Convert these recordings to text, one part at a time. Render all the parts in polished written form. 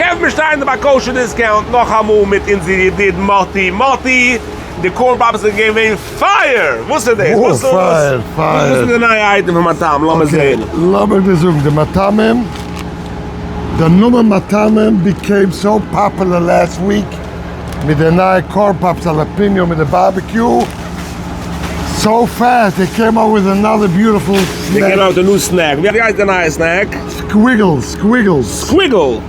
חברה מיר שטייען דא ביי Kosher Discount נאכאמאל מיט אונזער ידיד מאטי. מאטי, די corn pops איז געווען fire! וואס איז דאס? וואס איז fire fire! וואס איז די נייע אייטעם פון מטעמים? לאמיר זעהן. לאמיר דיר זאגן, די מטעמים, די נאמען מטעמים became so popular last week מיט די נייע corn pops jalapeno מיט די barbecue, so fast they came out with another beautiful snack. They came out with a new snack. ווי הייסט די נייע snack? Squiggles, squiggles. Squiggle!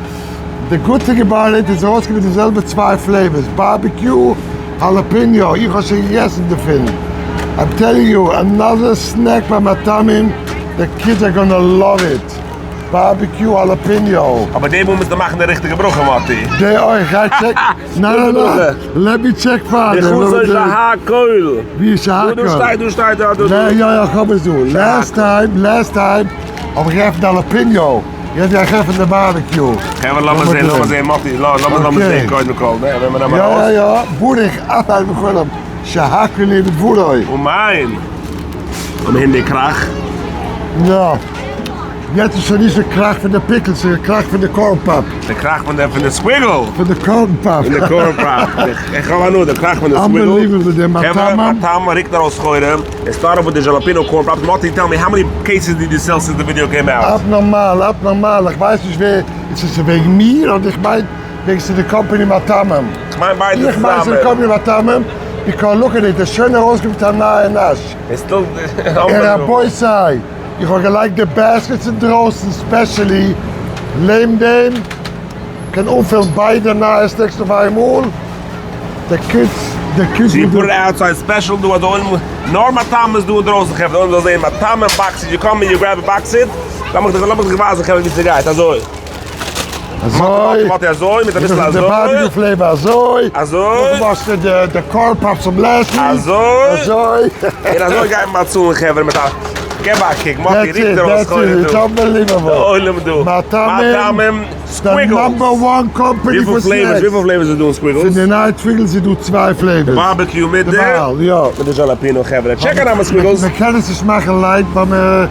The good thing about it איז ארויסגעקומען די זעלבע צוויי flavors, barbecue, jalapeno, איך האב שוין געגעסן דערפון, I'm telling you, another snack ביי מטעמים, the kids are gonna love it, barbecue jalapeno. אבער די מאל מוזטו מאכן די ריכטיגע ברכה מאטי. די אויך, גיי check, ניין ניין ניין, let me check פארדעם. ברכתו שהכל. ווי איז שהכל? דא שטייט דא שטייט דא דא. יא יא איך האב עס דא, last time, last time האב איך געעפנט jalapeno. יעצט גיי איך עפענען די barbecue. חברה לאמיר זעהן לאמיר זעהן מאטי לאמיר זעהן קודם כל ווען מיר נעמען ארויס. יא יא יא, ברוך אתה בכולם שהכל נהיה בדברו. אמן! לאמיר הערן די קראך. יא. יעצט איז שוין נישט די קראך פון די pickles, ס'איז די קראך פון די corn pop. די קראך פון די פון די squiggle. פון די corn pop. פון די corn pop. איך האב הנאה, די קראך פון די squiggle. Unbelievable די מטעמים. חברה מטעמים ריקט ארויס סחורה. It started with די jalapeno corn pops, מאטי tell me how many cases did you sell since the video came out? אבנארמאל, אבנארמאל, איך ווייס נישט ווער, עס איז וועגן מיר אדער איך מיין וועגן ס'איז די קאמפאני מטעמים. כ'מיין ביידע איך מיין ס'איז די צוזאמען. קאמפאני מטעמים, because look at it, עס איז שוין ארויסגעקומען מיט א נייע נאש. איז still און רבותי, איך האב געלייגט די baskets אינדרויסן specially לעבן דעם, קען אנפילן ביידע נייע snacks אויף איינמאל. די kids, די kids מיט די. פוט איט outside special דא אז די עולם, נאר מטעמים איז דא אינדרויסן חברה, די עולם זאל זעהן מטעמים boxes, you come in you grab a box it, לאמיך דיך לאמיך דיך ווייזן חברה ווי ס'גייט, אזוי. אזוי. מאטי אזוי, מיט אביסל אזוי. די barbecue flavor אזוי. אזוי. נאכדעם האסטו די corn pops פון last week. אזוי. אזוי. און אזוי גייט מען באצאלן חברה מיט א. געב א קוק, מאטי רוקט ארויס סחורה דא. That's it, unbelievable. די עולם דא. מטעמים. Squiggles. Number one company פאר snacks. וויפיל flavors איז דא אין squiggles? פון די נייע squiggles איז דא צוויי flavors. די barbecue מיט די. יא. מיט די jalapeno חברה. Check אריין מיט squiggles. מען קען עס נישט מאכן light ווייל מען.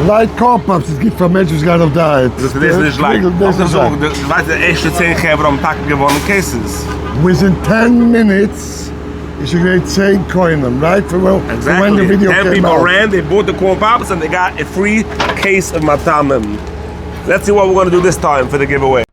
Light corn pops איז גוט פאר מענטשן וואס גייען אויף diet. דאס איז נישט light. ווייסט די ערשטע צען חברה האבן טאקע געוואנען cases. Within ten minutes איז שוין געווען צען קונים, right? From when the video Exactly. came Ten people out. Ran, they bought the corn pops and they got a free case of מטעמים. Let's see what we're gonna do this time for the giveaway.